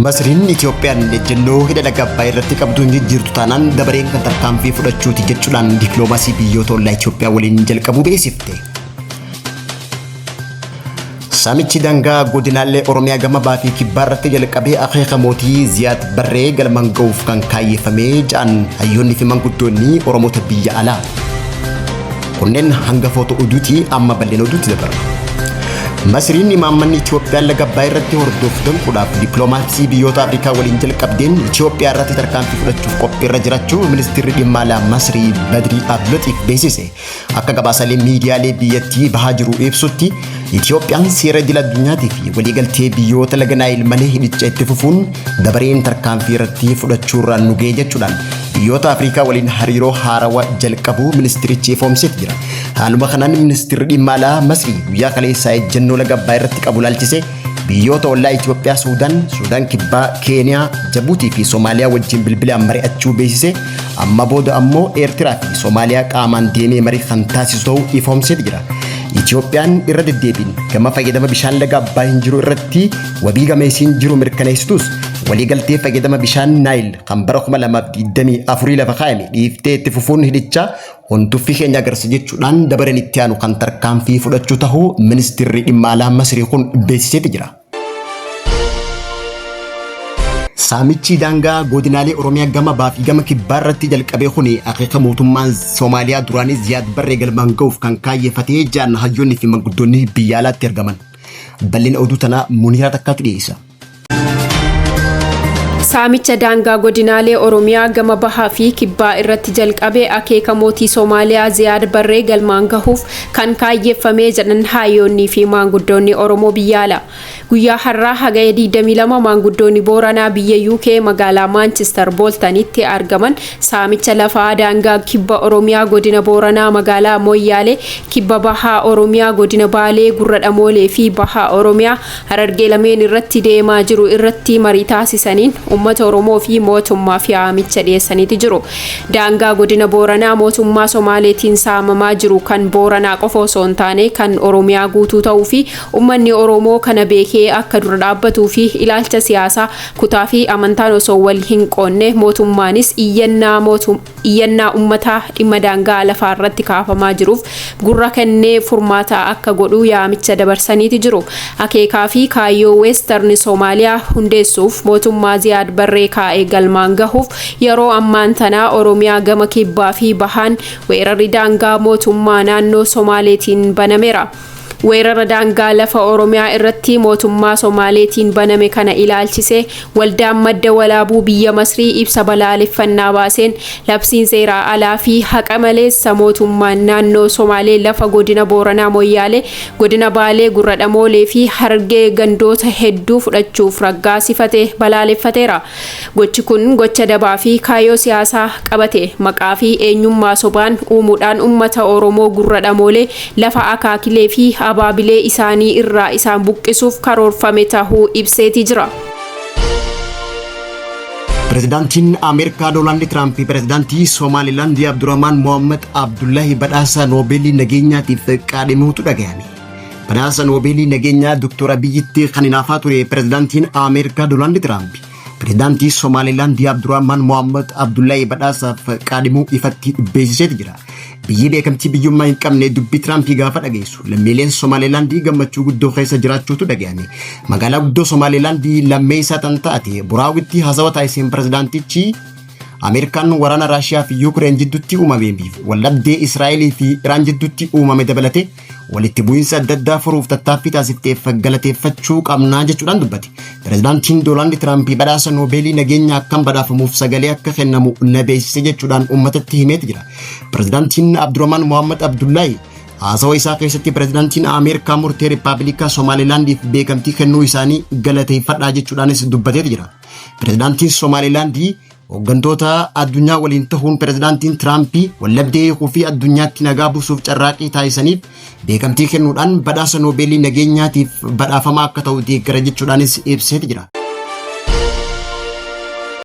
Masriin Itiyoophiyaan ejjennoo hidha laga Abbaay irratti qabdu hin jijjiirtu taanaan dabareen kan tarkaanfii fudhachuuti jechuudhaan dippiloomaasii biyyoota ollaa Itiyoophiyaa waliin jalqabuu beeksifte. Saamichi daangaa godinaalee Oromiyaa gama bahaa fi kibbaa irratti jalqabee akeeka mootii Ziyaad Barree galmaan ga'uuf kan kaayyeffamee ja'an hayyoonni fi manguddoonni Oromoota biyya alaa. Kunneen hangafoota oduuti amma bal'ina oduutti dabarra. Masriin imaammanni Itiyoophiyaan laga Abbaay irratti hordoftu danquudhaaf dippiloomaasii biyyoota Afrikaa waliin jalqabdeen Itiyoophiyaa irratti tarkaanfii fudhachuuf qophiirra jiraachuu ministeerri dhimma alaa Masrii Badrii Abdulatiif beeksise. Akka gabaasaalee miidiyaalee biyyattii bahaa jiru ibsutti Itiyoophiyaan seera idil addunyaatii fi waliigaltee biyyoota laga Naayil malee hidhicha itti fufuun dabareen tarkaanfii irratti fudhachuurraan nu ga'e jechuudhaan biyyoota Afrikaa waliin hariiroo haarawaa jalqabuu ministirichi ifoomseet jira. Haaluma kanaan ministirri dhimma alaa Masrii guyyaa kaleessaa ejjennoo laga Abbaay irratti qabu ilaalchisee biyyoota ollaa Itoophiyaa Suudaan, Suudaan Kibbaa, Keeniyaa, Jabuutii fi Somaaliyaa wajjin bilbilaan mari'achuu beeksise. Amma booda ammoo Eertiraa fi Somaaliyaa qaamaan deemee marii kan taasisu ta'uu ifoomseet jira. Itoophiyaan irra deddeebiin gama fayyadama bishaan laga Abbaay hin jiru irratti wabii gama isiin jiru mirkaneessitus waliigaltee fayyadama bishaan Naayil kan bara 2024 lafa kaa'ame dhiiftee itti fufuun hidhichaa huntuffii keenya agarsiisa jechuudhaan dabareen itti aanu kan tarkaanfii fudhachuu tahuu ministeerri dhimma alaa Masrii kun beeksiseeti jira. Saamichi daangaa godinaalee Oromiyaa gama bahaa fi gama kibbaa irratti jalqabee kuni akeeka mootummaan Soomaaliyaa duraanii Ziyaad Barree galmaan ga'uuf kan kaayyeeffatee ja'an hayyoonni fi manguddoonni biyya alaatti argaman. Bal'ina oduu tanaa Muniiraa Takkaatu dhiyeessa. Saamicha daangaa godinaalee Oromiyaa gama bahaa fi kibbaa irratti jalqabe akeeka mootii Soomaaliyaa Ziyaad Barree galmaan gahuuf kan kaayyeeffamee jedhan hayyoonnii fi maanguddoonni Oromoo biyya alaa. Guyyaa har'aa Hagaya 22 maanguddoonni Booranaa biyya UK magaalaa Maanchister Booltanitti argaman saamicha lafaa daangaa kibba Oromiyaa godina Booranaa magaalaa Moyyaalee, kibba bahaa Oromiyaa godina Baalee Gurra Dhamoolee fi bahaa Oromiyaa Harargee lameen irratti deemaa jiru irratti marii taasisaniin uummata Oromoo fi mootummaaf yaamicha dhiyeessaniiti jiru. Daangaa godina Booranaa mootummaa Somaaleetiin saamamaa jiru kan Booranaa qofa osoo hin taane kan Oromiyaa guutuu ta'uu fi Ummanni Oromoo kana beekee akka dura dhaabbatuu fi ilaalcha siyaasaa, kutaa fi amantaan osoo wal hin qoonne mootummaanis iyyannaa iyyannaa ummataa dhimma daangaa lafaa irratti kaafamaa jiruuf gurra kennee furmaata akka godhu yaamicha dabarsaniiti jiru. Akeekaa fi kaayyoo Western Somaaliyaa hundeessuuf mootummaa Ziyaad Barree kaa'e galmaan gahuuf yeroo ammaan tanaa Oromiyaa gama kibbaa fi bahaan weerarri daangaa mootummaa naannoo Somaaleetiin banameera. Weerara daangaa lafa Oromiyaa irratti mootummaa Somaaleetiin baname kana ilaalchisee Waldaan Madda Walaabuu biyya Masrii ibsa balaaleffannaa baaseen labsiin seeraa alaa fi haqa maleessa mootummaan naannoo Somaalee lafa godina Booranaa Moyyaalee, godina Baalee Gurra Dhamoolee fi Harargee gandoota hedduu fudhachuuf raggaasifate balaaleffateera. Gochi kun gocha dabaa fi kaayyoo siyaasaa qabate maqaa fi eenyummaa sobaan uumuudhaan ummata Oromoo Gurra Dhamoolee lafa akaakilee fi abaabilee isaanii irraa isaan buqqisuuf karoorfame tahuu ibseeti jira. Pirezidaantiin Ameerikaa Doonaald Tiraamp pirezidaantii Somaalilaand Abdurrahmaan Mohammad Abdullahi badhaasa Noobeelii nageenyaatiif qaadhimuutu dhagahame. Badhaasa Noobeelii nageenyaa Dr. Abiyyitti kan hinaafaa ture pirezidaantiin Ameerikaa Doonaald Tiraamp pirezidaantii Somaalilaand Abdurrahmaan Mohammad Abdullahi badhaasaaf qaadhimuu ifatti beeksiseeti jira. Biyyi beekamtii biyyummaa hin qabne dubbii Tiraampii gaafa dhageessu lammiileen Somaalilaandii gammachuu guddoo keessa jiraachuutu dhagahame. Magaalaa guddoo Somaalilaandii lammeessaa tan taate Buraawitti haasawa taasiseen pirezidaantichi Ameerikaan waraana Raashiyaa fi Yuukireen jidduutti uumamee fi waldhabdee Israa'elii fi Iraan jidduutti uumame dabalatee walitti bu'iinsa adda addaa furuuf tattaaffii taasifteef galateeffachuu qabnaa jechuudhaan dubbate. Pirezidaantiin Doonaald Tiraamp badhaasa Noobeelii nageenya akkan badhaafamuuf sagalee akka kennamu na beeksise jechuudhaan uummatatti himeeti jira. Pirezidaantiin Abdurrahmaan Mohammad Abdullaahi haasawa isaa keessatti pirezidaantiin Ameerikaa murtee Rippaabilika Somaalilaandiif beekamtii kennuu isaanii galateeffadhaa jechuudhaanis dubbateeti jira. Pirezidaantiin Somaalilaandii hooggantoota addunyaa waliin tahuun pirezidaantiin Tiraampii wallabdee hiikuu fi addunyaatti nagaa buusuuf carraaqqii taasisaniif beekamtii kennuudhaan badhaasa Noobeelii nageenyaatiif badhaafamaa akka ta'u deeggara jechuudhaanis ibseeti jira.